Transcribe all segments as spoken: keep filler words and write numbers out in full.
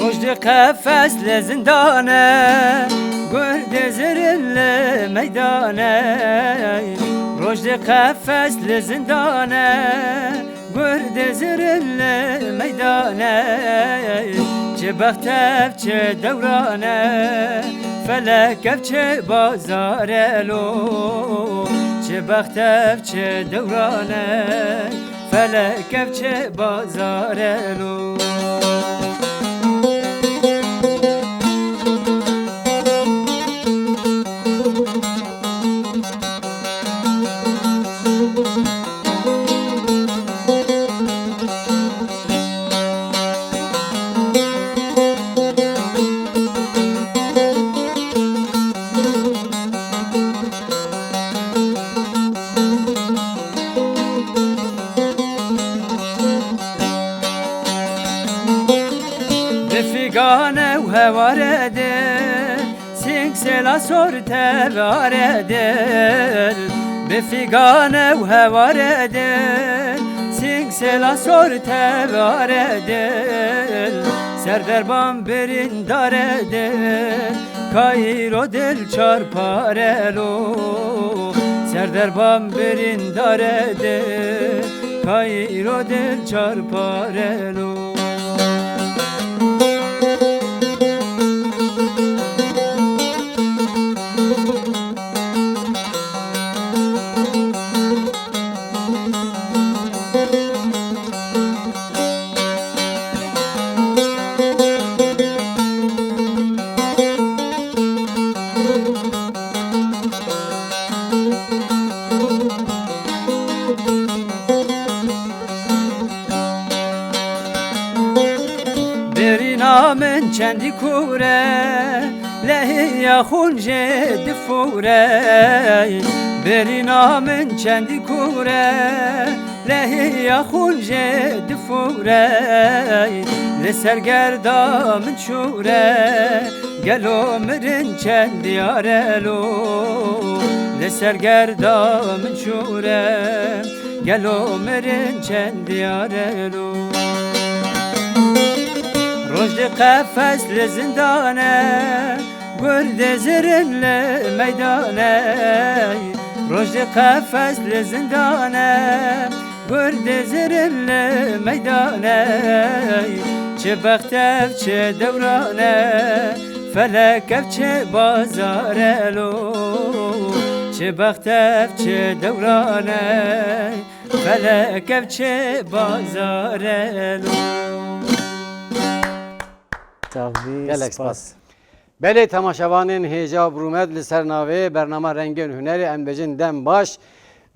Roj di qefes li zindane, gur di zirin li meydane. Roj di qefes li zindane, gur di zirin li meydane. Çi bext ev çi dewran e, felek ev çi bazar e lo. Çi bext ev çi dewran e, felek ev çi bazar e lo. Bi fîgane û heware de, sîng sêla sor tevare de. Bi fîgane û heware de, sîng sêla sor tevare de. Ser derban birîndare de, ka îro dil çar pare lo. Ser derban birîndare de, ka îro dil çar pare lo. Birîna min çendî kûr e, lehiya xûn jê difûre. Birîna min çendî kûr e, lehiya xûn jê difûre. Li ser gerda min şûr e, gelo mirin çend diyar e lo. Li ser gerda min şûr e, gelo mirin çend diyar e lo. Roj di qefes li zindan e, gur di zirin li meydan e. Roj di qefes li zindan e, gur di zirin li meydan e. Çi bext ev çi dewran e, felek ev çi bazar e lo. Çi bext ev çi dewran e, felek ev çi bazar e lo. Sax bî, gelek spas. Belê, temaşevanên hêja û rûmet, li ser navê bernama Rengên Hunerê em bêjin dem baş.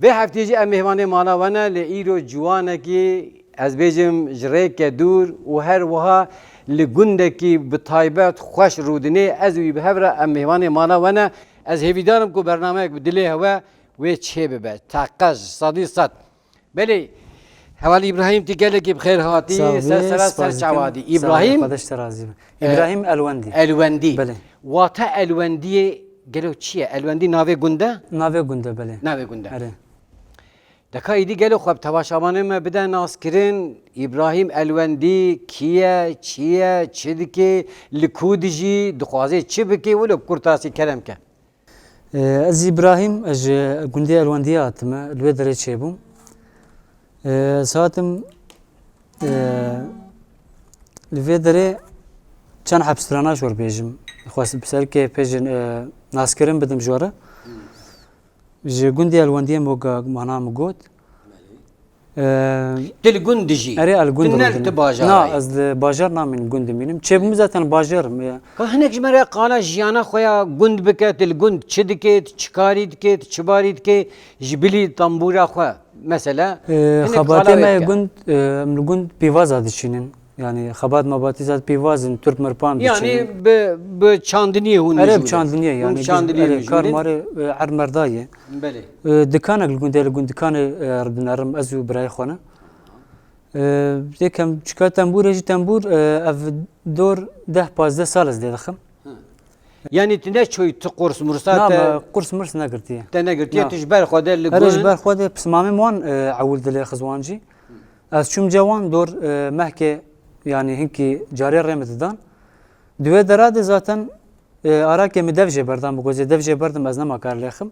Vê heftê jî em mêhvanê mala we ne, lê îro ciwanekî, ez bêjim, ji rêke dûr û her wiha li gundekî bi taybet xweş rûdinê, ez û wî bi hev re em mêhvanê mala we ne. Ez hêvîdar im ku bernameyek bi dilê hewe wê çêbibe. Teqez, sedî sed. Belê, hevalî Îbrahîm, tu gelekî bi xêr hatî. Sax bî, ser sera ser spas dikim. Çawa dî? Sax bî, Îbrahîm? Xwedeş te razî be. E, Îbrahîm Elwendî. Elwendî. Belê. Wate Elwendiyê gelo çi ye? Elwendî navê gund e? Navê gund e, belê. Navê gund e. Erê. De ka îdî gelo xwe bi temaşevanê me bide naskirin, Îbrahîm Elwendî kî ye, çi ye, çi dike, li ku dijî, dixwaze çi bike, wilo bi kurtasî kerem ke. Ee, ez Îbrahîm, ez ji gundê Elwendiyê hatime, li wê derê çêbûm. Ee, ez hatim, ee, li vê derê çend heb strana ji we re bêjim. Xwest bi serkê pê jin, ee, naskirin bidim ji we re. Ji gundê Elwendiyê moga mana min got. Ee, Tu li gund dijî? Erê, ez li gund Tu ne li rûdinî. Tu bajar Na, ayî? Ez li bajar namînim, gund dimînim. Çêbûm zaten bajar im, ya. Ka hinek ji me re qala jiyana xwe ya gund bike, tu li gund çi dike, tu çi karî dike, tu çi barî dike, ji bilî tembûra xwe, mesela, Ee, hinek xebatê qala me wê yê bike. Gund, ee, em li gund pîvaza dişînin. Yani xebat mebatî zat pîvazin, turp mirpan Yani dişînin. Bi, bi çandiniyê hûn Erê, mijûl bi in. Çandiniyê, Hûn yani, çandiniyê erê, mijûl kar in. Marê, ee, er merda ye. Belê. Ee, dikanek li gundê, li gund dikanê, ee, dinerim, ez û birayê xwe ne. Ee, Yek em çika tembûrê jî tembûr, e, ev dor deh pazdeh sal ez lê dixim. Yanî tu neçûyî tu qurs mursa Na, te, me qurs mirs negirtiye. Te negirtiye, Na. Tu ji ber xwe de li Erê ji gund ber xwe de pismamê wan, e, ewil dilê xizwan jî. Ez çûm ce wan dor, e, mehkê, yanî hinkî carê rê min didan. Di wê dera de zaten, e, arakê min dev jê berdan, bi gozê dev jê berdim, ez nema kar lêxim.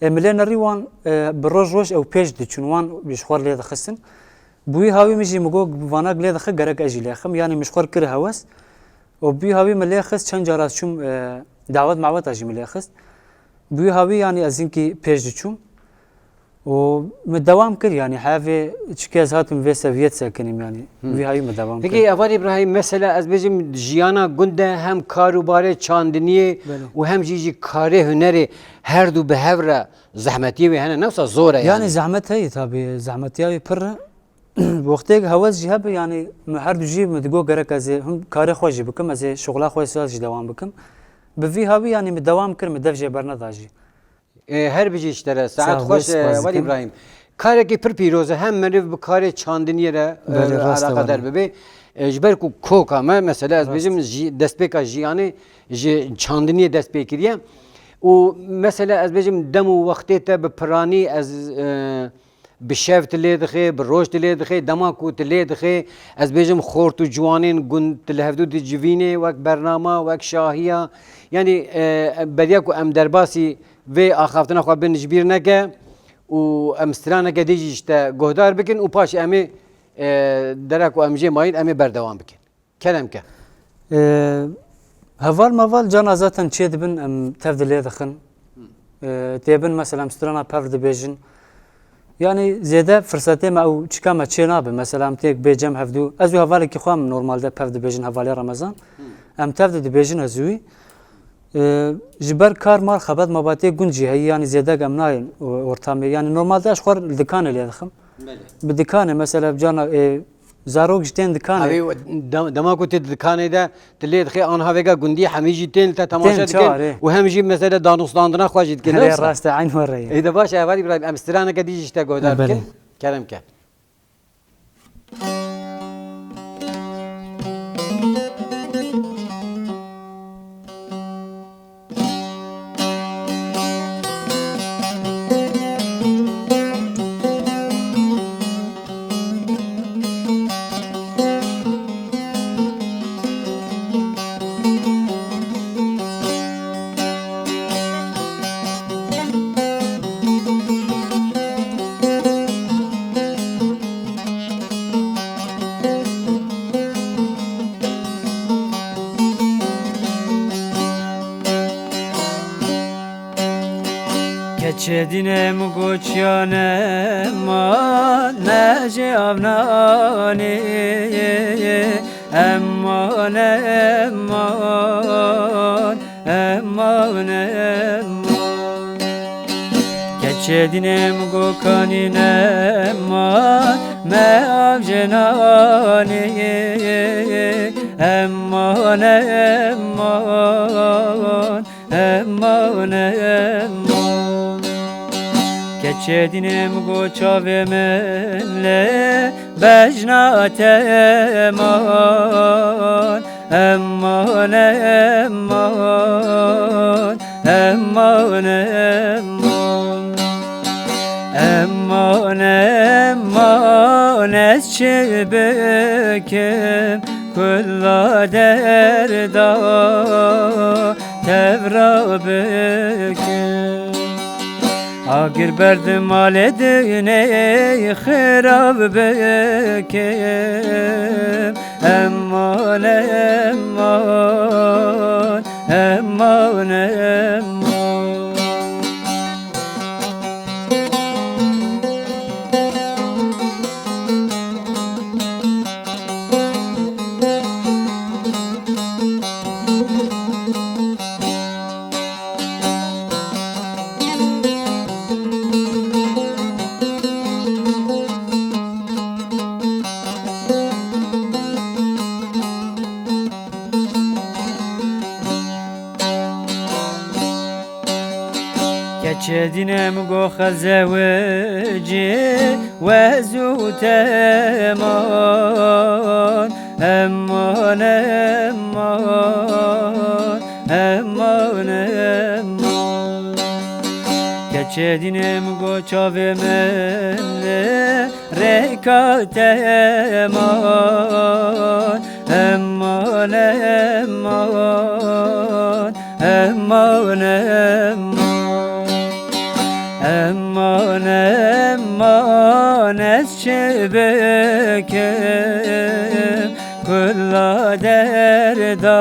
E, min lê nerî wan, e, bi roj roj ew pêş diçûn, wan ji xwe lê dixistin. Bi wî hawî min jî min got, bi vanak lê dixi, gerek ez jî lêxim. Yanî min ji xwe kir hewes. Û bi wî hawî min lê xist, çend cara ez çûm, e, dawet maweta jî min lê xist. Bi wî hawî, yanî ez hinkî pêş diçûm. Û min dewam kir, yanî hevê çike ez hatim vê seviyet sekinîm, yanî Hmm. vî hawî min dewam Peki kir. Heval Îbrahîm, mesela ez bêjim jiyana gund de hem kar û barê çandiniyê Belê. û hem jî jî karê hunerê her du bi hev re zehmetiyê wê hene, ne wisa zor e Yanî yani. zehmet heye tabii, zehmetiya wê pir e. Wextê hewes jî hebe, yanî min her du jî min digot gerek ez ê him karê xwe jî bikim, ez ê şixula xwe saz jî dewam bikim. Bi vî hawî, yanî min dewam kir, min dev jê berneda jî. E, her bijî ji te re. Saet Sağ ol, xweş, e, spas Heval dikim. Îbrahîm. Karekî pir pîroz e. Hem meriv bi karê çandiniyê re, e, Belê, rast e, eleqedar Heval. bibe. E, ji ber ku koka me, mesela ez Rast. bêjim jî, destpêka jiyanê ji çandiniyê dest pê kiriye. Û mesela ez bêjim dem û wextê te bi piranî ez, e, bi şev tu lê dixê, bi roj tu lê dixê, dema ku tu lê dixê, ez bêjim xort û ciwanên gund tu li hevdû dicivînê, wek bernama, wek şahiya. Yanî, e, beriya ku em derbasî vê axaftina xwe bin ji bîr neke û em straneke dî jî ji te guhdar bikin û paşê em ê, e, dera ku em jê mayîn, em ê berdewam bikin. Kerem ke. Ee, Heval meval cana zaten çê dibin, em tev dilê dixin. Ee, têbin mesela em strana pev dibêjin. Yanî zêde firsetê me ew çika me çê nabe. Mesela em têk bê cem hevdû. Ez û hevalekî xwe em normalde pev dibêjin, hevalê Remezan. Em tev de dibêjin ez û wî. Ee, ji ber kar mar xebet mebatê gund jî heye, yanî zêdek em nayên ortamê. Yanî normalde ez xwe li dikanê lê dixim. Belê. Bi dikanê mesela cana, e, Zarok ji tên dikanê. Evê dem-, dema ku tu di dikanê de tu lê dixê, anha vêga gundî hemî jî tên li te temaşe Tên dikin çar, ê. û hem jî mesela danûstandina xwe jî dikin, Erê, ne wisa? Rast e, eyn were ye. Ê de baş e, Heval Îbrahîm, em straneke dî jî ji te guhdar E, belê. bikin. Kerem ke. Keçê dînê min goçiyane ma ne ji avnanê, eman, eman, eman, eman. Keçê dînê min gokanîne ma me av jenanê, eman, eman. Eman, eman. Keçê dînê min got çavê min lê bejna te eman. Eman, eman. Eman, eman. Eman, eman, ez çi bikim, kulla derda tevra bikim. Agir berdim malê dinê xirab bikim. Eman, eman, eman, eman. Keçê dînê min go xezewê Cê wez û teman, eman, eman, eman, eman. Keçê dînim go çavê min li rêka teman, eman, eman, eman, eman. Eman, eman, ez çi bikim, kula derda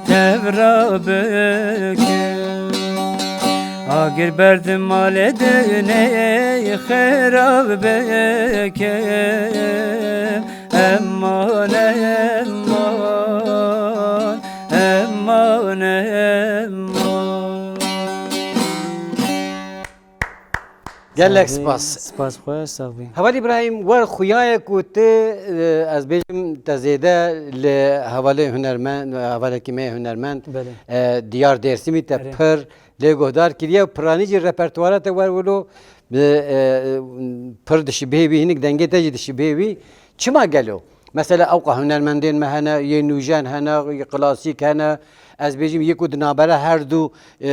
tevra bikim. Agir berdim malê dinê xirab bikim. Eman, eman, eman, eman. Gelek spas. Spas xwe, sax bî. Heval Îbrahîm, wer xuya ye ku tu, e, ez bêjim te zêde li hevalê hunermend, hevalekî me hunermend, Belê. e, diyar Dêrsimî te Erê. pir lê guhdar kiriye û piranî jî repertuara te wer wilo, e, e, pir dişibihê wî, hinek dengê te jî dişibihê wî. Çima gelo? Mesela ewqa hunermendên me hene, yê nûjen hene, yê klasîk hene, ez bêjim yê ku di navbera her du, e,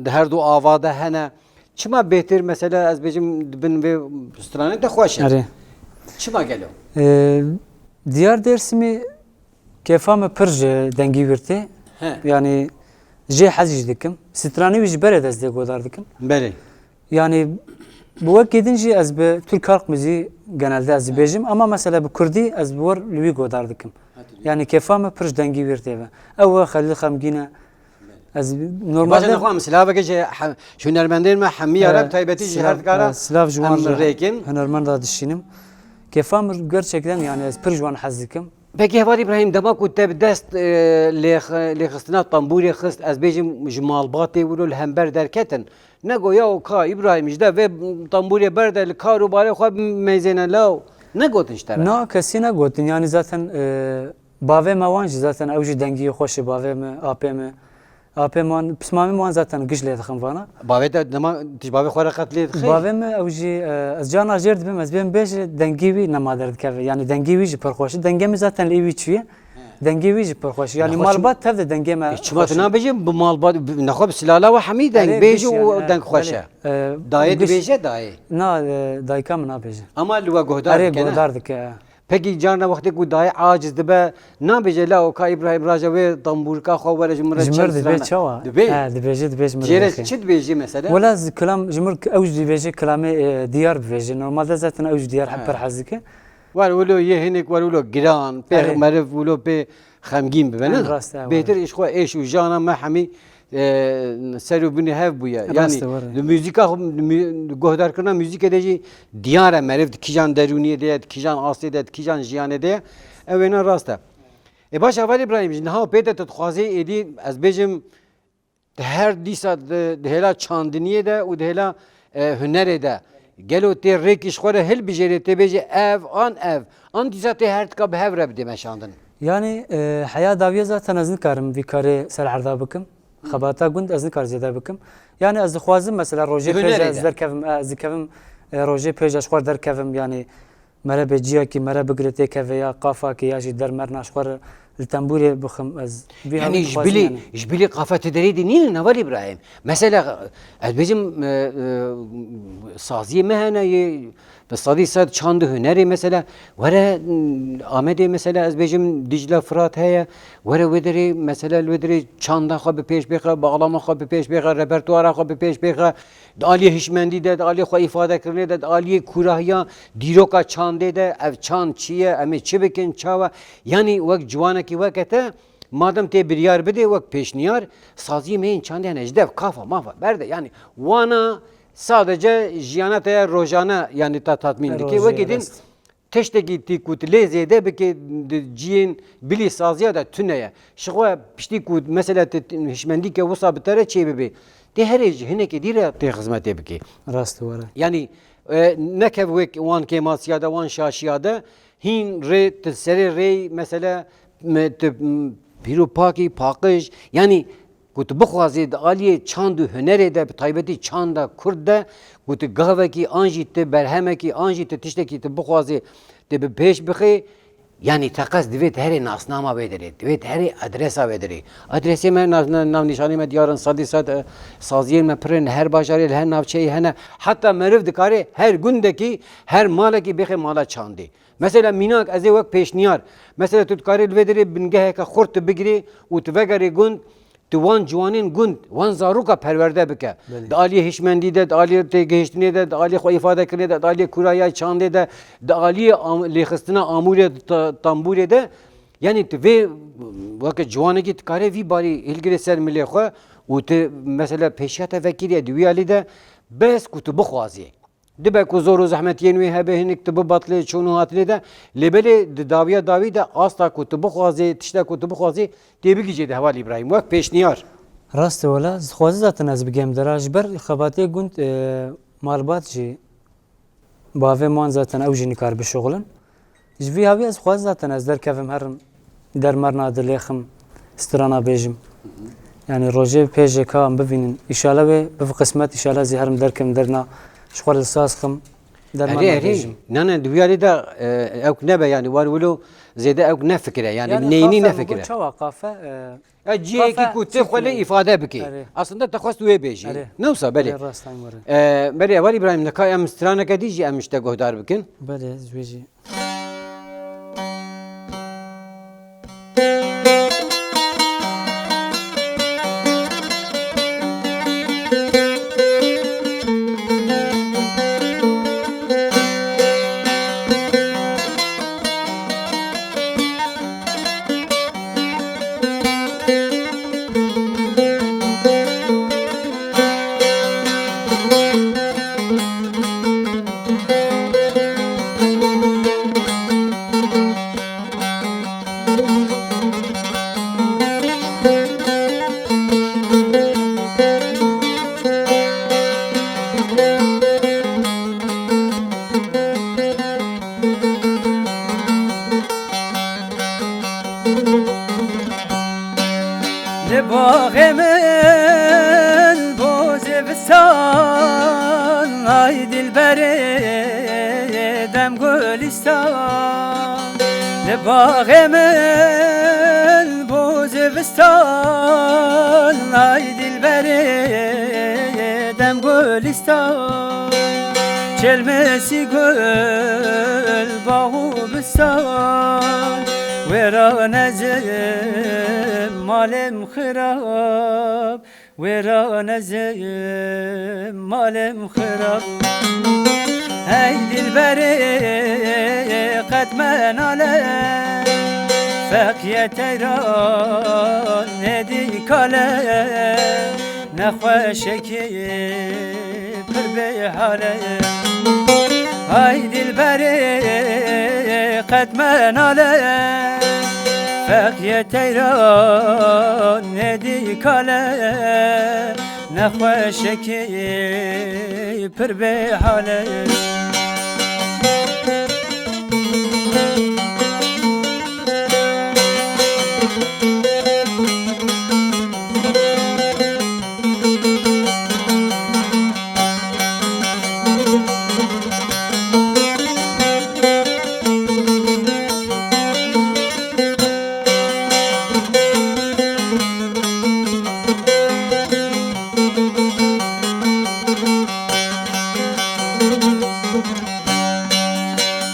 di her du ava de hene. Çima bêhtir, mesela, ez bêjim, di bin vê stranê de xweş e? Erê. Çima gelo? Ee, Diyar Dêrsimî kêfa min pir ji dengî wî tê. He. Yanî jê hez jî dikim. Stranê wî ji berê de ez dê godar dikim. Belê. Yanî bi wekî din jî ez bi Türk halk müziği genelde ez dibêjim. Ama mesela bi kurdî ez bi wir li wî godar dikim. Yanî kêfa min pir ji dengî wî tê ve. Ew e Xelîl Xemgîn e. Ez Baş normalde nexwe em silaveke ji he-, ji hunermendên me hemiya re, e, bi taybetî ji silav, her dikara e, silav ji wan em re rêkin. Hunermenda dişînim. Kêfa min gerçekten, yani ez pir ji wan hez dikim. Peki Heval Îbrahîm, dema ku te bi dest, e, lêx-, lêxistina tembûrê xist, ez bêjim ji malbatê wilo li hember derketin. Negot ya ka Îbrahîm ji de vê tembûrê berde li kar û barê xwe bimeyzêne law. Negotin ji te re? Na, kesî negotin. Yani zaten, e, Bavê me wan jî zaten ew jî dengiyê xweş e, bavê me, apê me. Apê me wan, pismamê me wan zaten giş lê dixin vana. Bavê te dema tu ji bavê xwe re qet lê dixî? Bavê me ew jî, e, ez carna jêr dibim, ez bêm bêje dengî wî nema derdikeve. Yani dengî wî jî pir xweş e. Dengê min zaten li wî çûye. Dengê wî jî pir xweş e. Yani Nexwe çima, malbat tev de dengê me e, çima xweş tu e. Nabêjî bi malbat, bi, nexwe bi silala we hemî deng Erê, bêje giş yani, û e, deng xweş belê. e. E, Dayê giş dibêje dayê? Na, e, dayika min nabêje. Ama li we guhdar Erê, dike, ne? Guhdar dike, e. Pekî carna wextê ku dayê aciz dibe, nabêje, "La oka Îbrahîm, raje wê tembûrika xwe were ji min re Ji çend min dibê strana." Çawa? Dibê. He, dibêje, dibê ji min Jê re dibê. Çi dibêjî mesela? Wela ez kilam, ji min ew jî dibêje kilamê, e, diyar bibêje. Normalde zaten ew jî diyar hep He. pir hez dike. Wer wilo yê hinek wer wilo giran, pê Erê. meriv wilo pê xemgîn bibe, ne? Em rast e, Bêhtir were. Îş xwe êş û jana me hemî e, ser û binê hev bûye. Rast e, Yani were. Di muzîka xwe, di mu-, di guhdarkirina muzîkê de jî diyar e meriv di kîjan derûniyê de ye, di kîjan astê de, di kîjan jiyanê de ye. Ew êna rast e. E, baş, Heval Îbrahîm, ji niha pê de tu dixwazî êdî, ez bêjim, di her dîsa di, di hêla çandiniyê de û di hêla, e, hunerê de gelo tê rêkî ji xwe re hilbijêrê, tê bêjê ev an ev, an dîsa tê her tika bi hev re bidê meşandin? Yani, e, heya dawiye zaten ez nikarim vî karê ser erda bikim. Xebata gund ez nikar zêde bikim. Yani ez dixwazim mesela rojê Di hunerê pêje ez de. derkevim, e, ez dikevim, e, rojê pêje ji xwe derkevim, yani mere bê ciyakî mere bigire têkeve ya qafakê ya jî dermerna ji xwe re li tembûrê bixim ez. Vî Yani hemî ji dixwazim bilî, yani. ji bilî qafa tu derê de nînin Heval Îbrahîm. Mesela ez bêjim, e, e, saziyê me hene yê Bi sedî sed çand û hunerê mesela, were, m, Amedê mesela, ez bêjim Dicle Firat heye, were wê derê mesela li wê derê çanda xwe bi pêş bêxe, bi alama xwe bi pêş bêxe, repertuara xwe bi pêş bêxe, di aliyê hişmendî de, di aliyê xwe îfadekirinê de, di aliyê kûrahiya dîroka çandê de, ev çand çi ye, em ê çi bikin, çawa? Yanî wek ciwanekî weke te, madem tê biryar bidê wek pêşniyar, saziyê me yên çandê hene, ji dev, kafa, mafa, berde, yanî wana sadece jiyana te ya rojane, yanî te tatmîn dike. Rojane, Wekî din rast. Tiştekî tî ku tu lê zêde bike di ciyên bilî saziya de tune ye. Ji xwe piştî ku mesela tu hişmendîke wisa bi te re çê bibe, tê herê ji hinekê dî re tê xizmetê bike. Rast were. Yanî, e, nekev wek wan kêmasiya de, wan şaşiya de, hîn rê tu serê rê mesela, me, tu, m, pîr û pakî, paqij, yanî Ku tu bixwazî di aliyê çand û hunerê de, bi taybetî çanda kurd de, ku tu gavekî an jî tu berhemekî an jî tu tiştekî tu bixwazî tu bi pêş bixê, yanî teqez divê tu herê nasnama wê derê, divê tu herê adresa wê derê. Adresê me, na-, na-, navnîşanê me diyar in, sedî sed, e, saziyên me pir in, li her bajarê, li her navçeyê hene. Heta meriv dikare her gundekî, her malekî bêxe mala çandê. Mesela mînak, ez ê wek pêşniyar, mesela tu dikarî li vê derê bingeheke xurt tu bigirî û tu vegerî gund, tu wan ciwanên gund, wan zaroka perwerde bike. Belê. Di aliyê hişmendî de, di aliyê têgihiştinê de, di aliyê xwe îfadekirinê de, di aliyê kûraya çandê de, di aliyê am-, lêxistina amûrê ta-, tambûrê de, yanî tu vê weke ciwanekî tu karê vî barî hilgirê ser milê xwe û tu mesela pêşiya te vekirî ye di wî alî de bes ku tu bixwazî. Dibe ku zor û zehmetiyên wê hebe hinek tu bibatilê çûn û hatinê de, lê belê di dawiya dawî de asta ku tu bixwazê, tişta ku tu bixwazê, tê bigihîjê di heval Îbrahîm. Wek pêşniyar. Rast e wela, ez dixwazim zaten ez bigêm dera. Ji ber xebatê gund, e, malbat jî bavê wan zaten ew jî nikar bişuxulin. Ji vî hawî ez xwazim zaten ez derkevim herim dermerna dilêxim strana bêjim. Yanî rojê pêjê ka em bivînin. Îşala wê biv qismet, îşala zî herim derkevim derna ji xwe li saz xim dermerna Erê, erê. Bêjim. Ne, ne, di wî alî de, e, ewk nebe, yanî war wilo zêde ewk nefikire, yanî Yanî neynî qafe nefikire. Çawa qafe, e, Ya cihekî qafe ku tê xwe lê çêkirî. Îfade bikî. Erê. Aslında te xwest wê bêjî. Erê. Ne wisa belê. Erê, rast, em werin. E, belê, heval Îbrahîm, nika em straneke dî jî em ji te guhdar bikin. Belê, ez wê jî. Li baxê min bo zivistan, ay dilberê dem gulîstan. Li baxê min bo zivistan, ay dilberê dem gulîstan. Çelmesî gul, bax û bistan, wêran ez im, malê min xirab, wêran ez im, malê min xirab. Hey dilberê, qet me nale, feqiye teyran nedî kale, nexweşekî pir bê hale. Ay dilberê, qet me nale, feqiye teyran nedî kale, nexweşekî pir bê hale.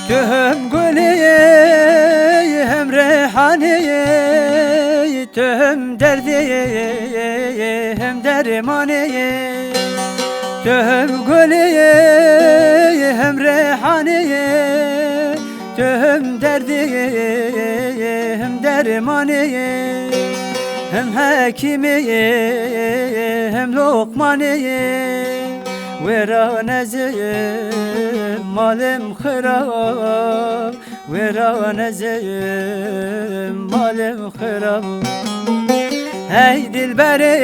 Tu him gulê, him rêhanê, tu him derdê, him dermanê. Tu him gulê, him rêhanê, tu him derdê, him dermanê, him hekîmê, him loqmanê. Wêran ez im, malê min xirab, wêran ez im, malê min xirab. Hey dilberê,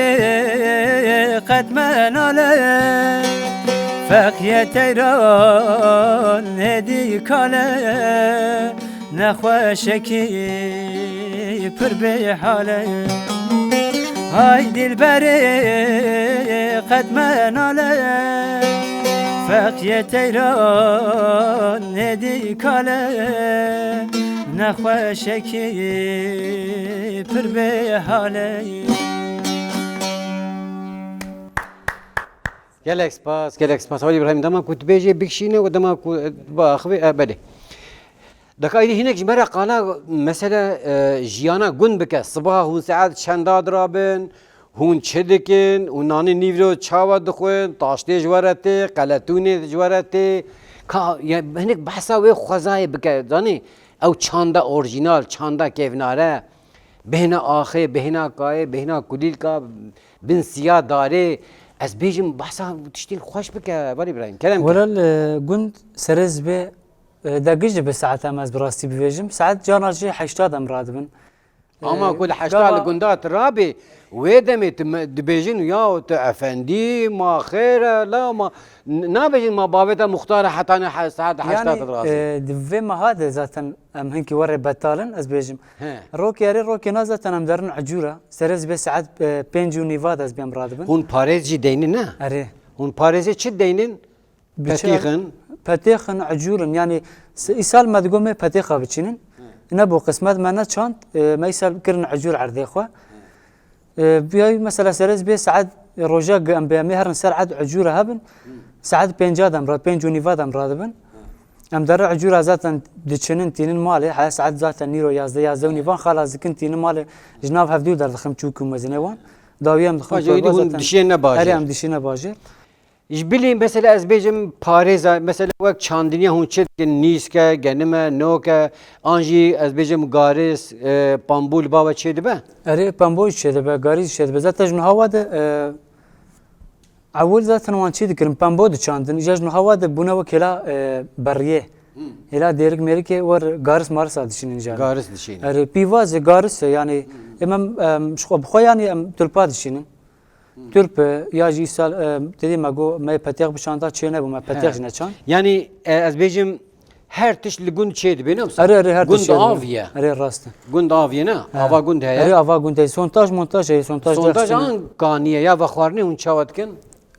qet me nale, feqiye teyran nedî kale, nexweşekî pir bê hale. Hay dilberê qet me nale, feqiyê teyran nêdî kale, nexweşekî pir bê hale. Gelek spas, gelek spas. Halî Îbrahîm, dema ku tu bêjê bikişîne û dema ku, e, biaxivê, e, belê. Deka êdî hinek ji me re qala mesele, e, jiyana gund bike. Sibaha hûn saet çenda dirabin, hûn çi dikin, hûn nanê nîvro çawa dixwin, taştê ji we re tê, qeletûnê ji we re tê. Ka, ya, hinek behsa wê xwezayê bike. Zanî, ew çanda orjînal, çanda kevnare, bêhna axê, bêhna kayê, bêhna kulîlka, bin siya darê. Ez bêjim behsa tiştên xweş bike, Valî Îbrahîm, kerem ke. Wele li gund serê zibê, e, de gişt dibe saeta me, ez bi rastî bibêjim. Saet carna jî heşta de em radibin. Ama E, ku li heşta gava li gunda tu rabê, wê demê tu me, dibêjin, ya tu efendî, ma xêr e, la ma, n-, nabêjin ma bavê te muxtar e, hetane he-, saet heşta Yani, tu dirazî. E, di vê meha de zaten em hinkî werê betal in, ez bêjim. He. Rokê erê, rokê na zaten em derin ecûra. Serê zibê saet, e, pênc û nîva de ez bêm radibin. Hûn parêz jî deynin, ne? Erê. Hûn parêzê çi deynin? Biçe-, Petîxin? Petêxin, ecûr in. Yani, s-, îsal me digot me petêxa biçînin. He. Nebû qismet me neçand, e, me îsal kirin ecûr erdê xwe. E, biyayî mesela serê zibê saet, e, roja gi em bê em ê herin ser ed ecûra hebin. Saet pênca dem ra, pênc û nîva dem radibin. Em derê ecûra zaten diçinin, tînin malê. Heya saet zaten nîro yazdeh, yazdeh û nîvan xalas dikin, tînin malê. Ji nav hevdû derdixim çûk û mezinê wan. Dawî em dixin Paşê torba êdî hûn zaten. Dişiyên ne bajêr. Erê, em dişîne bajêr. Ji bilî mesela ez bêjim parêza, mesela wek çandiniya hûn çi dikin, nîsk e, genim e, nok e, an jî ez bêjim garis, e, pambû li ba we çê dibe? Erê, pambû jî çê dibe, garis jî çê dibe. Zaten ji niha wa de, e, ewil zaten wan çi dikirin, pambû diçandin. Îja ji niha wa de bûne wek hêla, e, beriyê. Hêla dêrik mêrikê wer garis marisa dişînin îja. Garis dişînin. Erê, pîvazê garis e, yani, em, em, em, ji xwe, bi xwe yani em tulpa dişînin. Turp, e, ya jî îsal, e, te dî me got, me petêx bi çanda çê nebû, me petêx Ha. jî neçand. Yani, e, ez bêjim, her tişt li gund çê dibe, ne wisa? Erê, erê, her tişt çê dibe. Gund av ye. Erê, rast e. Gund av ye, ne? Ha. Ava gund heye. Erê, ava gund heye. Sontaj, montaj heye, sontaj Sontaj dexsine. An kaniye ya vexwarinê hûn çawa dikin?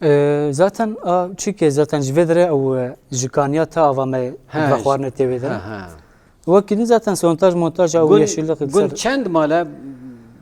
E, zaten, a, çike zaten ji vê dire ew, e, ji kaniya ta ava me Ha, vexwarine tê vê dire. Ha, ha. Wekî din zaten sontaj montaja ew Gund, yeşillik gund ser çend mal e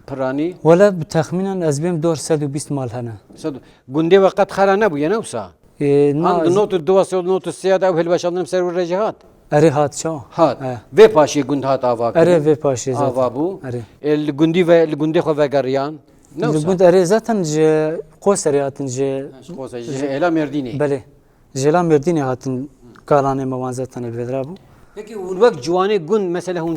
piranî? Wele bi texmînen ez bêm dor sed û bîst mal hene. Sed û, gundê we qet xera nebûye ne wisa? Ê, na, An di not û du, sed û not û sê de ew hilweşandin ser wir re jî hat? Erê hat çawa? Hat. E. Vê paşê gund hat ava kirin? Erê vê paşê zaten. Ava bû. Erê. Ê, li gundî ve, li gundê xwe vegeriyan? Ne Li wisa? Gund erê zaten ji Qoserê hatin ji Ha, ji Qoserê, ji Hêla Mêrdînê. Belê. Ji Hêla Mêrdînê hatin kalanê me wan zaten li vê dira bû. Peki hûn wek ciwanê gund mesela hûn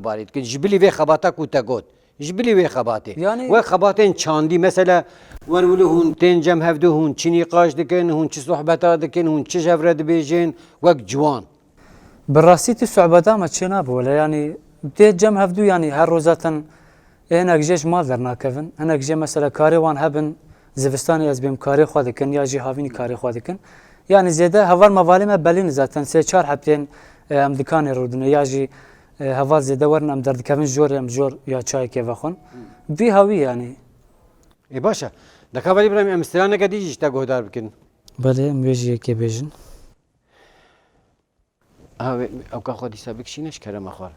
barê dikin ji bilî vê xebata ku te got. Ji bilî wê xebatê. Yani Wek xebatên çandî mesela wer wilo hûn tên cem hevdû hûn çi nîqaş dikin, hûn çi sohbeta dikin, hûn çi ji hev re dibêjin wek ciwan. Bi rastî tu sohbeta me çê nabe wele, yanî tê cem hevdû, yanî her roz zaten ê hinek jê ji mal dernakevin, hinek jê mesela karê wan hebin, zivistanê ez bêm karê xwe dikin ya jî havînî karê xwe dikin. Yanî zêde heval mevalê me belî ne zaten sê çar heb tên, e, em dikanê rûdine ya jî, e, heval zêde werin em derdikevin jor em jor ya çayekê vexwin. Vî hawî yanî. Ê baş e. Deka Velî Îbrahîm em straneke dî jî ji te guhdar bikin. Belê em wê jî yekê bêjin. Ha, wê, ewka xwe dîsa bikişîne ji kerema xwe re.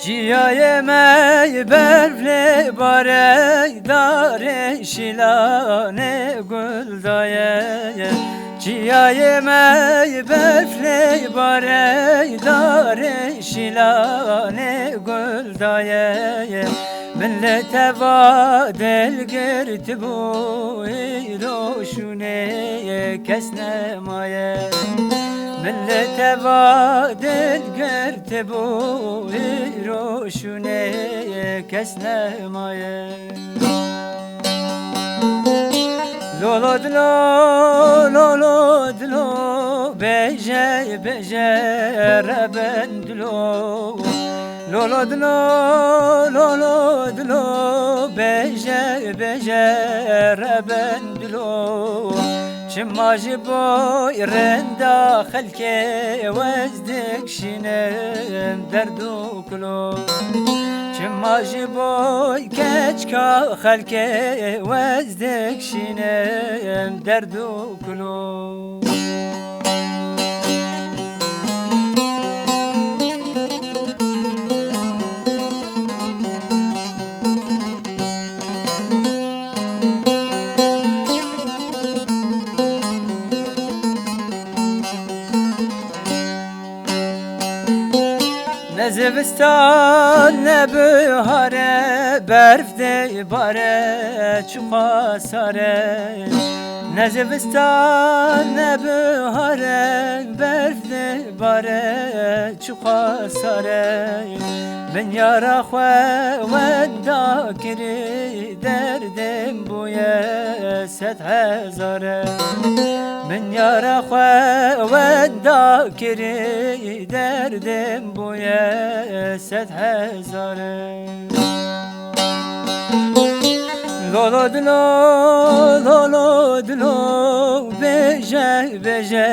Çiyayê me berf lê bare, darê şîlanê gul daye. Çiyayê me berf lê bare, darê şîlanê gul daye. Min li te va dil girtibû, îro şûnê kes nemaye. Min li te va dil girtibû, îro şûnê kes nemaye. Lolo dilo, lolo dilo, bêje, bêje, reben dilo. Lolo dilo, lolo dilo, bêje, bêje, reben dilo. Çima ji bo rinda xelkê wez dikşînim derd û kulo? Çima ji bo keçka xelkê wez dikşînim derd û kulo? Ne zivistan ne bihare, berf dê bare çiqas sare. Ne zivistan ne bihare, berf dê bare çiqas sare. Min yara xwe wenda kirî, derdê min bûye sed hezare. Min yara xwe wenda kirî, derdê min bûye sed hezare. Lolo dilo, lolo dilo, bêje, bêje,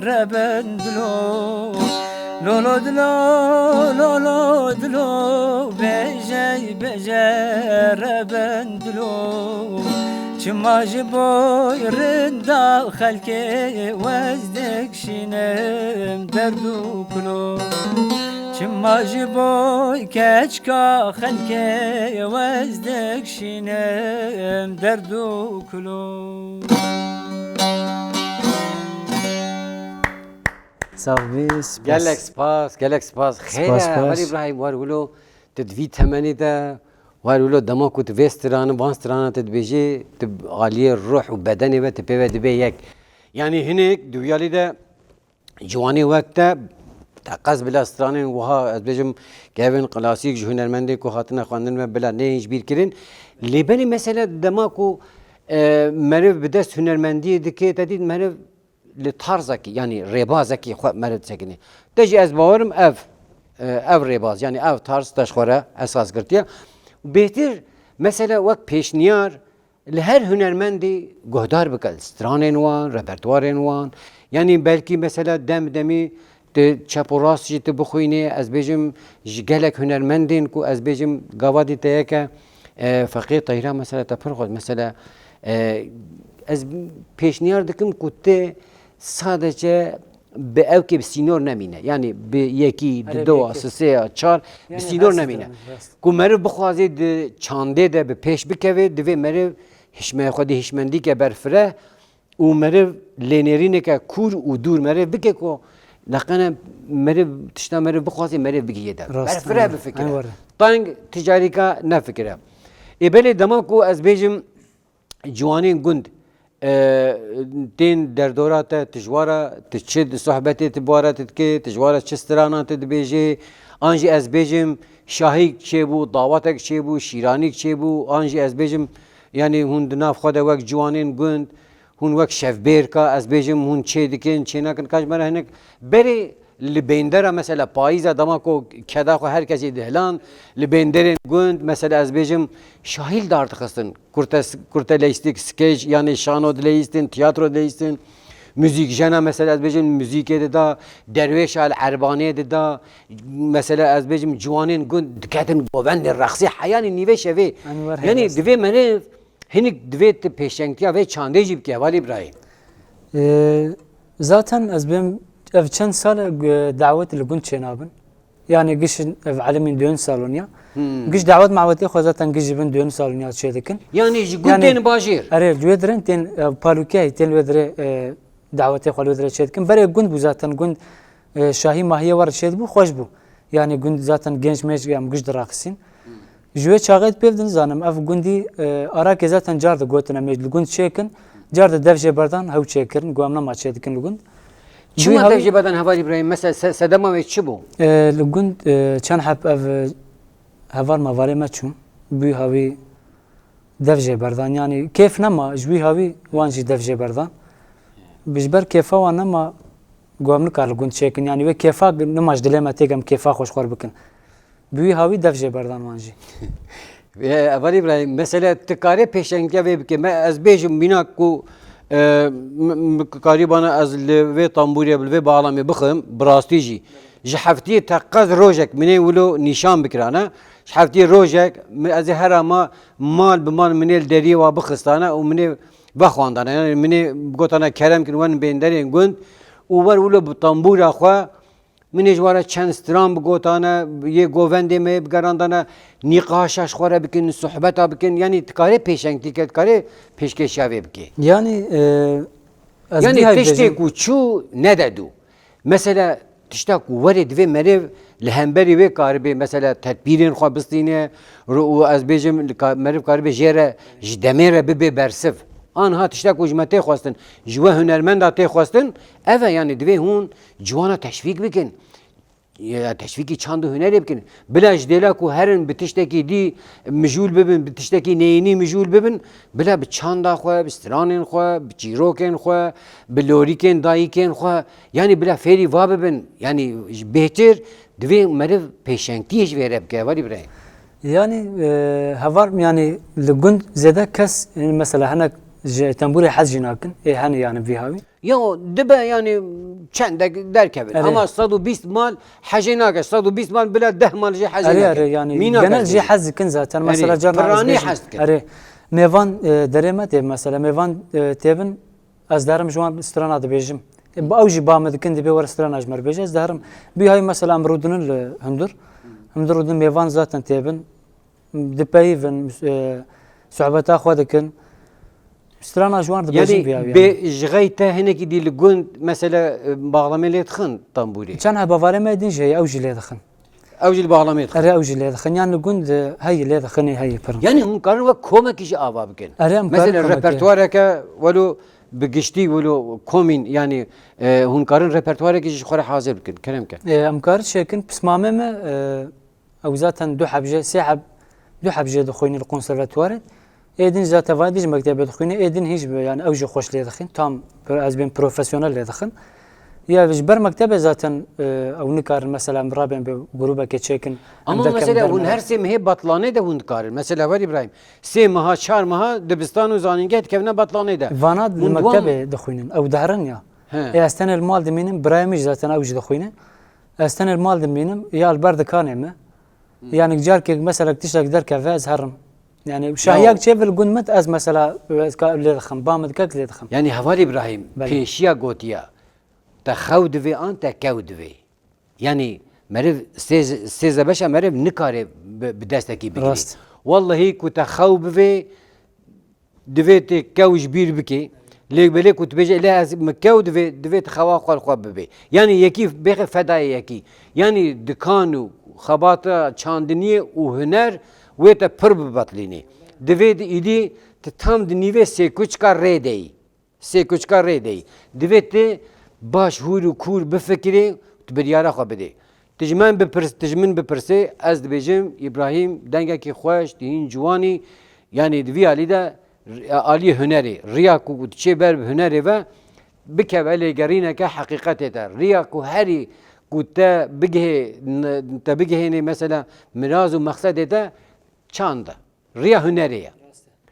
reben dilo. Lolo dilo, lolo dilo, bêje, bêje, reben dilo. Çima ji bo rinda xelkê wez dikşînim derd û kulo? Çima ji bo keçka xelkê wez dikşînim derd û kulo? Sax bî, spas. Gelek spas, gelek spas. Xêr e, Heval Îbrahîm, war wilo tu di vî temenê de, war wilo dema ku tu vê strana, van strana tu dibêjî, tu aliyê ruh û bedenê ve tu pê ve dibê yek. Yanî hinek di wî alî de ciwanê wek te, teqez bila stranên wiha, ez bêjim, gevên klasîk ji hunermendên ku hatine xwendin ve bila neyên ji bîr kirin. Lê belê mesele dema ku, e, meriv bi dest hunermendiyê dike, te dît meriv li tarzekî, yanî rêbazekî xwe meriv disekine. Te jî ez bawerim ev, e, ev rêbaz, yanî ev tarz te ji xwe re esas girtiye. Û bêhtir mesele wek pêşniyar, li her hunermendî guhdar bike, stranên wan, repertuarên wan. Yanî belkî mesela dem demî tu çep û rast jî tu bixwînî, ez bêjim ji gelek hunermendên ku ez bêjim gava dî te yeke, e, Feqî Tehîra mesela te pir xwest. Mesela, e, ez pêşniyar dikim ku tu sadece bi ewkê bi sînor nemîne. Yanî bi yekî, di Erê, bi do, yekê. Sisê, çar, bi Yanî sînor hesî nemîne. Dikim, rast. Ku meriv bixwaze di çandê de bi pêş bikeve, divê meriv hişmeyê xwe di hişmendîke berfireh û meriv lênêrîneke kûr û dûr meriv bike ku leqene meriv, tişta meriv bixwaze meriv bigihê de. Rast, Berfireh aynen. Bifikire. Aynen. Teng ticarîka nefikire. Ê belê dema ku ez bêjim, ciwanên gund, e, tên derdora te, tu ji wara, tu çi di sohbetê tu bi wara tu dikê, tu ji wara çi strana tu dibêjê, an jî ez bêjim şahîk çêbû, dawetek çêbû, şîranîk çêbû, an jî ez bêjim, yanî hûn di nav xwe de wek ciwanên gund, hûn wek şevbêrka, ez bêjim hûn çê dikin, çê nakin, ka ji me re hinek berê li bêndera mesela payîza dema ku keda xwe her kesî dihilan, li bênderên gund mesela ez bêjim şahîl dardixistin, kurte, kurte leyîstik, skeç, yanî şano dileyîstin, tiyatro dileyîstin, muzîkjena mesela ez bêjim muzîkê dida, derwêşa li erbanê dida, mesela ez bêjim ciwanên gund diketin govendê rexsê heyanî nîvê şevê. Yanî divê meriv hinek divê tu pêşengtiya vê çandê jî bike, Heval Îbrahîm. Ee, zaten ez bêm ev çend sal e, dawet li gund çênabin. Yani giş ev elimîn duyun salon ya. Hmm. Giş dawet mawetê xwe zaten giş ji bin duyun salon ya çê dikin. Yani ji gund Yani, tên bajêr? Erê, ji wê dirin tên, e, palûkey, tên wê dirê, e, dawetê xwe li wê dirê çê dikin. Berê gund bû zaten, gund, e, şahî mahiyê war çê dibû, xweş bû. Yani gund zaten genç menç em giş diraxisîn. Hmm. Ji wê çaxê pêv de nizanim, ev gundî, e, arakê zaten car digotin em ê li gund çêkin, car de dev jê berdan hew çêkirin, ku em nema çêdikin li gund. Çima dev jê berdan heval Îbrahîm? Mesela se-, sedema wê çi bû? E, li gund, e, çend heb ev, e, heval mevalê me çûn. Bi wî hawî dev jê berdan. Yanî kêf nema, ji wî hawî wan jî dev jê berdan. Bi ji ber kêfa wan nema, ku em nikar li gund çêkin. Yanî wê kêfa nema ji dilê me têk em kêfa xwe ji xwe re bikin. Bi wî hawî dev jê berdan wan jî. Ê, Heval Îbrahîm, mesela tu karê pêşengiya vê bikê. Me, ez bêjim mînak ku, e, m-, m-, karî bana ez li vê tambûrê, li vê bağlamê bixim, bi rastî jî. Ji heftiyê teqez rojek min ê wilo nîşan bikirane. Ji heftiyê rojek min, ez ê herama mal bi mal min ê li deriyê wa bixistane û min ê vexwandane. Yani min ê gotane kerem kin wen bên derên gund û wer wilo bi tambûra xwe Min ê ji we re çend stran bigotane, yê govendê me yê bigerandane, nîqaşa ji xwe re bikin, sohbeta bikin, yanî dikarê pêşengtî ke, dikarê pêşkêşiya vê bikê. Yanî, e, ez Yanî bîhayî tiştê bêjim. Ku çû nede dû. Mesela tişta ku werê divê meriv li hemberî wê karibê, mesela tedbîrên xwe bistîne, ru-, û ez bêjim li ka-, meriv karibê jê re ji demê re bibe bersiv. Anha tişta ku ji me tê xwestin, ji we hunermenda tê xwestin, ev e, yanî divê hûn ciwana teşvîk bikin. Ya teşvîkî çand û hunerê bikin. Bila ji dêla ku herin bi tiştekî dî mijûl bibin, bi tiştekî neyînî mijûl bibin, bila bi çanda xwe, bi stranên xwe, bi çîrokên xwe, bi lorîkên dayikên xwe, yanî bila fêrî va bibin. Yanî ji bêhtir divê meriv pêşengtiyê ji vê re bike, Heval Îbrahîm. Yanî, e, heval, yanî li gund zêde kes, yanî mesela hinek ji tembûrê hez jî nakin, ê hene yanî vî hawî. Ya dibe yanî çendek derkevin. Erê. Ama sed û bîst mal hejê nake. Sed û bîst mal bila deh mal jê hejê Erê, nake. Erê, yanî Mînak genel ez jê bêjim. Hez dikin zaten. Erê, mesela carna ez piranî bêjim. Hez dikin. Erê, mêvan, e, derê me tê mesela. Mêvan, e, têbin, ez derim ji wan strana dibêjim. E, ew jî ba me dikin, dibê were strana ji me re bêje. Ez derim, bî hay mesela em rûdinin li hundir. Hundir rûdin mêvan zaten têbin. Dipeyivin, e, sohbeta xwe dikin. Strana ji wan dibêjin. Yanî vî hawî, bê yanî. Ji xey te hinekî dî li gund, mesela, e, baxlamê lê dixin tembûrê? Çend heb hevalê me din jî heye, ew jî lê dixin. Ew jî li baxlamê dixin? Erê, ew jî lê dixin. Yan li gund, e, heyî lê dixin, heyî pir. Yanî hûn karin wek komekî jî ava bikin? Erê, em karin Mesela komekî. Repertuareke welo bi giştî, welo komîn, yanî, e, hûn karin repertuarekî jî ji xwe re hazir bikin. Kerem ke. E, em karin çêkin, pismamê me, e, Ew zaten du heb jê, sê heb, du heb jê dixwîne li konservatuwarê. Ê din zaten vay dij mektebê dixwîne, ê din hîn ji, yani ew jî xweş lê dixin. Tam pro-, ez bên profesyonel lê dixin. Ya ji ber mektebê zaten, e, ew nikarin mesela em rabên bi grûbekê çêkin. Ama mesela hûn her sê mehê batlanê de hûn dikarin. Mesela Heval Îbrahîm, sê meha, çar meha dibistan û zanîngeh dikevine batlanê de. Vana li mektebê dixwînin, ew diherin ya. He. Ê ez tenê li mal dimînim, birayê min jî zaten ew jî dixwîne. Ez tenê li mal dimînim, ya li ber dikanê me. Hmm. Yani carkek mesela tiştek derkeve ez herim. Yani şahiyak çê vil gund mit ez mesela ez ka lê dixim, ba min dikek lê dixim. Yani Heval Îbrahîm, Belê. Pêşiya gotiya, te xew divê an te kew divê. Yani meriv sê, sê zebeşa meriv nikare bi, bi destekî bigirî. Rast. Wallahî ku te xew bivê, Divê tu kew ji bîr bikî. Lê belê ku tu bêje, lê ez min kew divê, divê tu xewa xwe li xwe bibê. Yanî yekî bêxe fedayê yekî. Yanî dikan û xebata çandiniyê û huner wê te pir bibetlînê. Divê di îdî tu tam di nîvê sêkuçka rê de yî. Sêkuçka rê de yî. Divê tu baş hûr û kûr bifikirê, tu biryara xwe bidê. Tu ji min bipirs-, tu ji min bipirsê, ez dibêjim, Îbrahîm, dengekî xweş, tu hîn ciwan î, yanî di vî alî de, aliyê hunerê, riya ku diçê ber bi hunerê ve, bikeve lêgerîneke heqîqetê te. Riya ku herî ku te bigihê-, te bigihênê mesela miraz û mexsedê te çand e. Riya hunerê ye.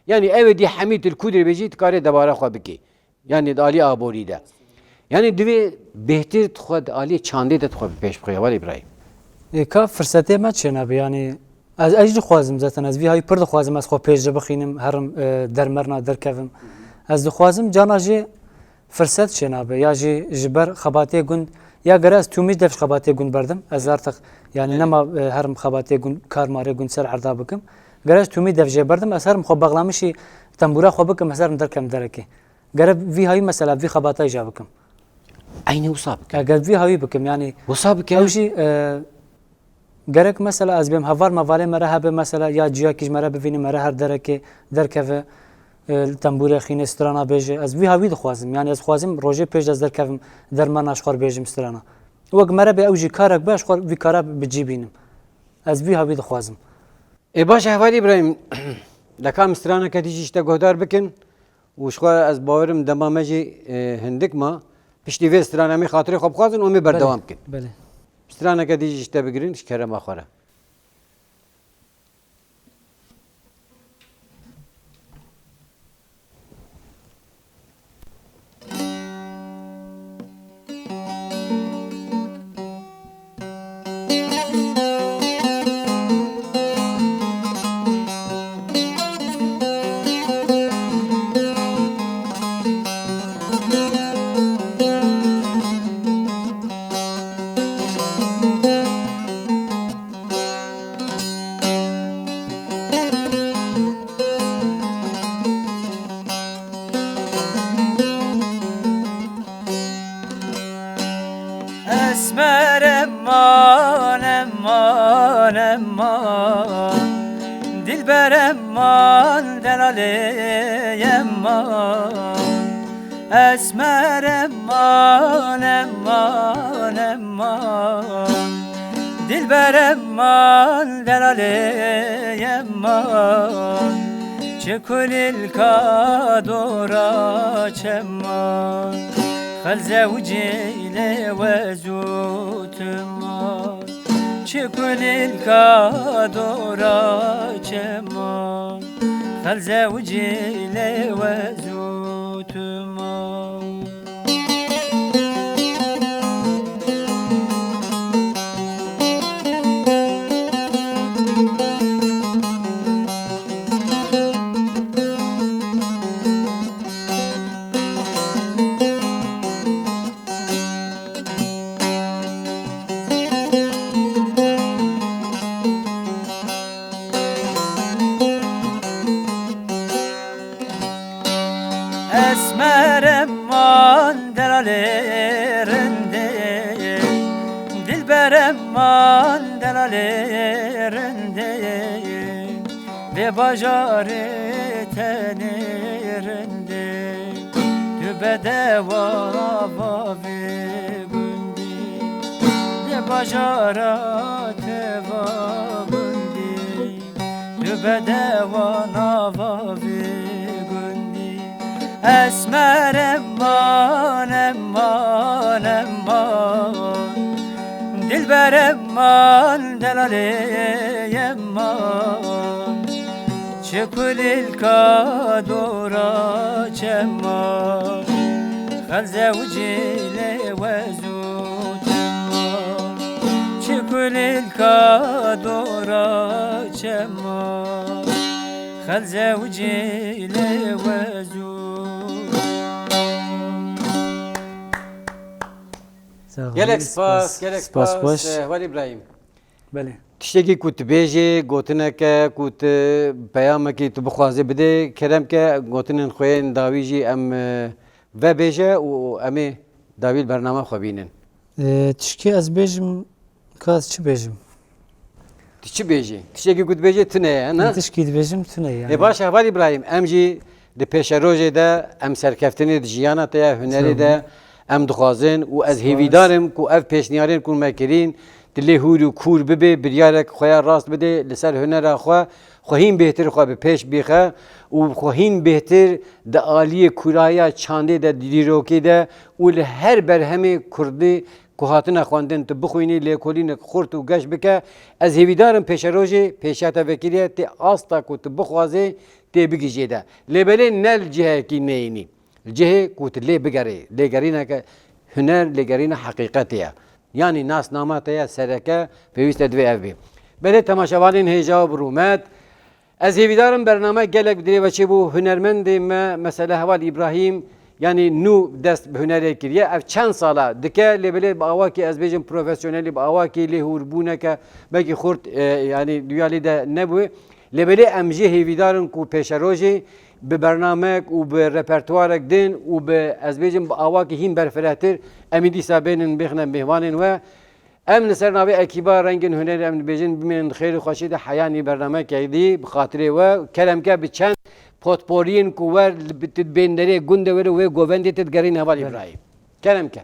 Yanî ew ê dî hemî tu li ku dirê bêjî, tu karê debara xwe bikî. Yanî di alî aborî de. Yanî divê bêhtir tu xwe di alî çandê de tu xwe bi pêş bixî, Heval Îbrahîm. Ê, ka firsetê me çênabe, yanî ez, ez jî dixwazim zaten, ez vî hayî pir dixwazim ez xwe pêş de bixînim, herim, e, dermerna derkevim. Ez dixwazim cana jî firset çênabe, ya jî ji ber xebatê gund, ya gere ez tûmî dev ji xebatê gund berdim, ez artık, yanî nema, e, herim xebatê gund, kar marê gund ser erda bikim. Gere ez tûmî dev jê berdim, ez herim xwe bexlamişî tembûra xwe bikim, ez herim derkem derekê. Gere vî hayî mesela vî xebatayî ja bikim. Eynî wisa bike. Eger vî hayî bikim, yanî Wisa bike. Ew jî, e, Gerek mesela ez bêm heval mevalê me re hebe mesela ya ciyakî ji me re bivîne me re her derekê derkeve, e, tembûrê xînê strana bêje. Ez vî hawî dixwazim. Yani ez dixwazim rojê pêş de ez derkevim dermana ji xwe bêjim strana. Wek me re bê ew jî karek be ji xwe vî kara bi cî bînim. Ez vî hawî dixwazim. Ê baş e, Heval Îbrahîm, de ka em straneke dî jî ji te guhdar bikin û ji xwe ez bawerim dema me jî, e, hindik ma. Piştî vê stran em ê xatirê xwe bixwazin û em ê berdewam bikin. Belê. Straneke dî jî ji te bigirin, ji kerema xwe re. Esmer eman, eman, eman. Dilber eman, delalê eman. Esmer eman, eman, eman. Dilber eman, delalê eman. Çi kulîlka dora çeman. Xelze û cîlê wez û tuman. Çi kulîlka dora çeman. Xelze û cîlê wez û tuman. Esmer eman, delalê rindê. Dilber eman, delalê rindê. Vê bajarê tenê rindê. Tu bedewa va vê gundî. Vê bajara teva gundî. Tu bedewa nava vê gundî. Esmer eman, eman, eman. Dilber eman, delalê eman. Çi kulîlka dora çeman. Xelze û cîlê wez û tuman. Çi kulîlka dora çeman. Xelze û cîlê wez û Sağ olun. Gelek spas, gelek spas, spas, spas. Eh, Heval Îbrahîm. Belê. Tiştekî ku tu bêjê, gotineke ku tu peyamekî tu bixwazê bidê, kerem ke gotinên xwe yên dawî jî em, eh, vebêje û em ê dawî li bername xwe bînin. Ee, tişkî ez bêjim, ka ez çi bêjim? Tu çi bêjî? Tiştekî ku dibêjê tune ye, ne? Tişkî dibêjim tune ye, yani. Ê baş e, Heval Îbrahîm, em jî di pêşerojê de em serkeftinê di jiyana te ye, hunerê de em dixwazin û ez hêvîdar im ku ev pêşniyarên ku me kirîn, tu lê hûr û kûr bibê, biryarek xwe ya rast bidê li ser hunera xwe, xwe hîn bêhtir xwe bi pêş bîxe û xwe hîn bêhtir di aliyê kûrahiya çandê de, di dîrokê de û li her berhemê kurdî ku hatine xwendin, tu bixwînî, lêkolînek xurt û geş bike. Ez hêvîdar im pêşerojê pêşiya te vekiriye, tê asta ku tu bixwazê, tê bigihîjê de. Lê belê ne li cihekî neyînî. Li cihê ku tu lê bigerê. Lêgerîneke huner, lêgerîna heqîqetê ye. Yanî nasnama te ye sereke, pêwîst e divê ev bê. Belê temaşevanên hêja û bi rûmet, ez hêvîdar im bername gelek bi dirê ve çêbû. Hunermendê me, mesela Heval Îbrahîm, yanî nû dest bi hunerê kiriye. Ev çend sala dike, lê belê bi awakî, ez bêjim, profesyonelî, bi awakî lê hûrbûneke belkî xurt, e, yanî duyalî de nebûye. Lê belê em jî hêvîdar in ku pêşerojê bi bernamek û bi repertuarek din û bi, ez bêjim, bi awakî hîn berfirehtir em ê dîsa bênin bêxine mêvanên we. Em li ser navê Ekîba Rengên Hunerî em dibêjin, bimînin di xêr û xweşî de, heyanî bernameyekê dî bi xatirê we. Kerem ke bi çend potporiyên ku wer li bi-, di bênderê gundê we re wê govendê te digerîne heval Belê. Îbrahîm. Kerem ke.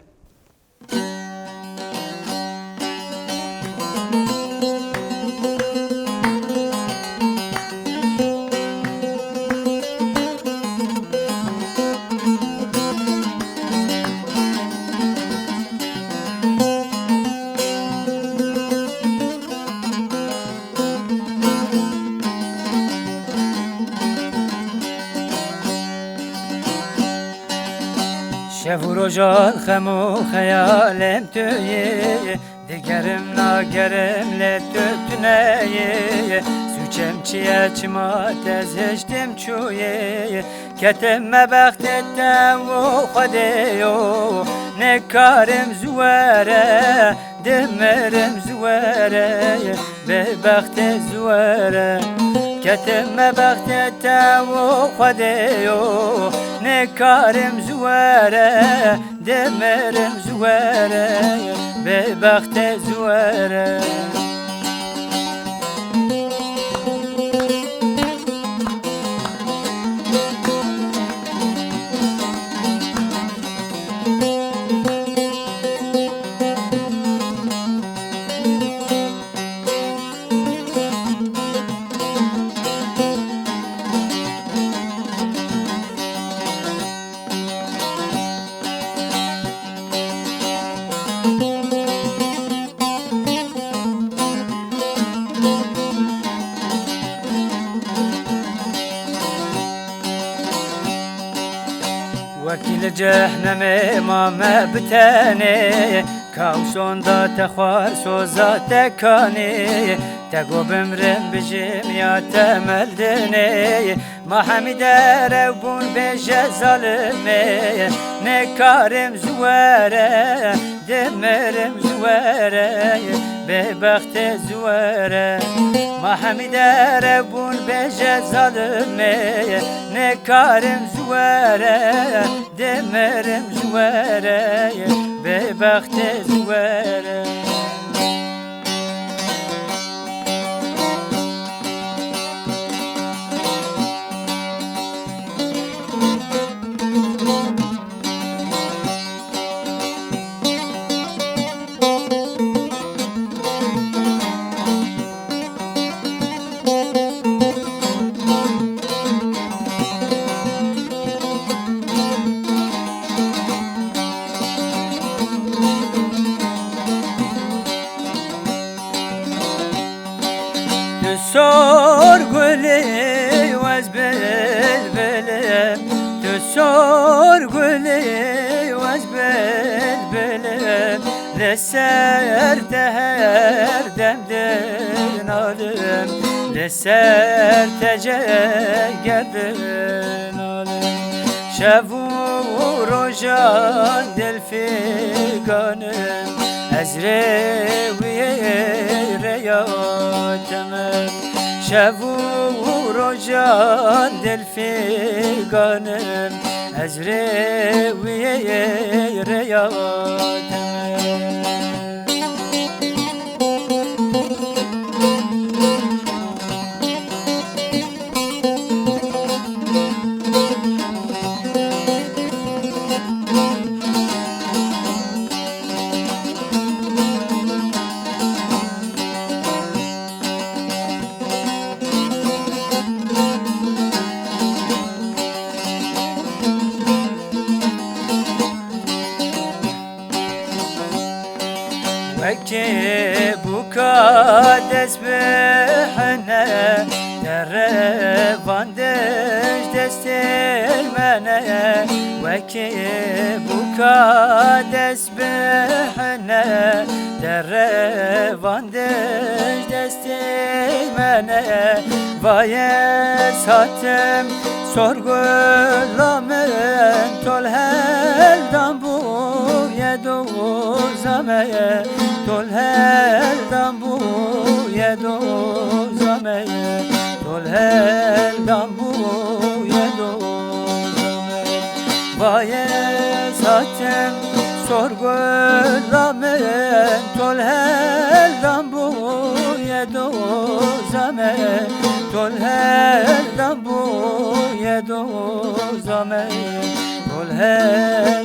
Şev û rojan xem û xeyalên tu yê, digerim nagerim lê tu tune yê. Sûçem çi ye, çima te ez hiştim çûyê? Ketim me bextê te û Xwedê yo, nikarim ji we re, dimirim ji we re, bêbextê ji we re. Ketim me bextê te û Xwedê yo, nikarim ji we re, dimirim ji we re, bêbextê ji we re. Wekî li cehnemê mame bi tenê, ka wisa da te xwar soza te kanê. Te got bimrim bijim ya te mel dinê. Ma hemî derew bûn bêje zalimê, nikarim ji we re, dimirim ji we re, bêbextê ji we re. Ma hemî derew bûn bêje zalimê, nikarim ji we re, dimirim ji we re, bêbextê ji we re. Tu sor gulî û ez bilbilim, tu sor gulî û ez bilbilim. Li ser te her dem dinalim, li ser te ceger dinalim. Şev û rojan dil figanim, ez rê wî rêya temim. Şev û rojan dil figanim, ez rê wî rêya temim. Wekî bûka dest bihine, derevan dij destê me ne. Wekî bûka dest bihine, derevan dij destê me ne. Vayê satim sor gula min, tol heldan bûye doza me, tol heldan bûye doza me, tol heldan bûye doza me. Vayê satim Torgula min tol heldam bûye doza me, tol heldam bûye doza me, tol heldam